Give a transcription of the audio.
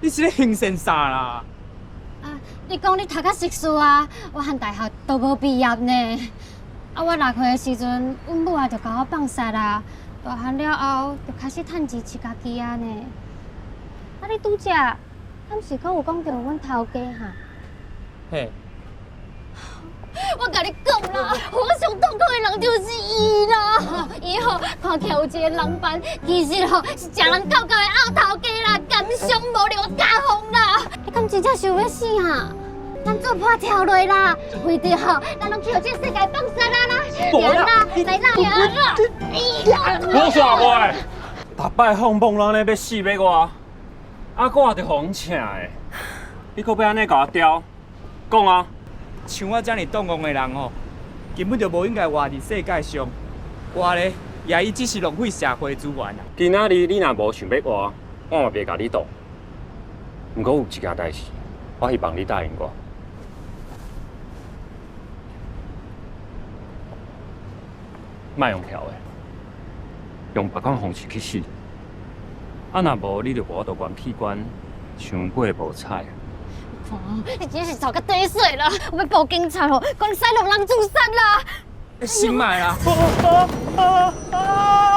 你是咧興神啥啦？啊，你講你讀甲碩士啊，我和大學都無畢業呢。啊，我六歲的時陣，阮母啊就共我放殺啊。大漢了後，就開始趁錢飼家己啊呢。啊，你拄才，敢是閣有講著阮頭家哈？嘿。我共你講啦，我上痛苦的人就是伊啦。伊吼看起來有一個人範，其實吼是食人狗狗的漚頭家啦，奸商無良家風啦。你敢真正想欲死啊？咱做伴跳落啦，為著吼，咱攏去予這個世界放殺啊啦！無啦，來啦，來啦！我煞無的，逐擺放夢攏按呢欲死欲活，啊，我就予阮請的，你閣欲按呢共我刁？講啊！像我遮爾擋戇的人吼，根本就無應該活佇世界上。活咧，也伊只是浪費社會資源啊！今仔日你若無想欲活，我嘛袂共你擋。毋過有一件代誌，我希望你答應我。莫用跳的，用別款方式去死。啊，若無你就無法度捐器官，傷過無彩。你真是臭甲底水啦！我欲報警察吼，講你使弄人自殺啦！先莫啦！啊啊啊！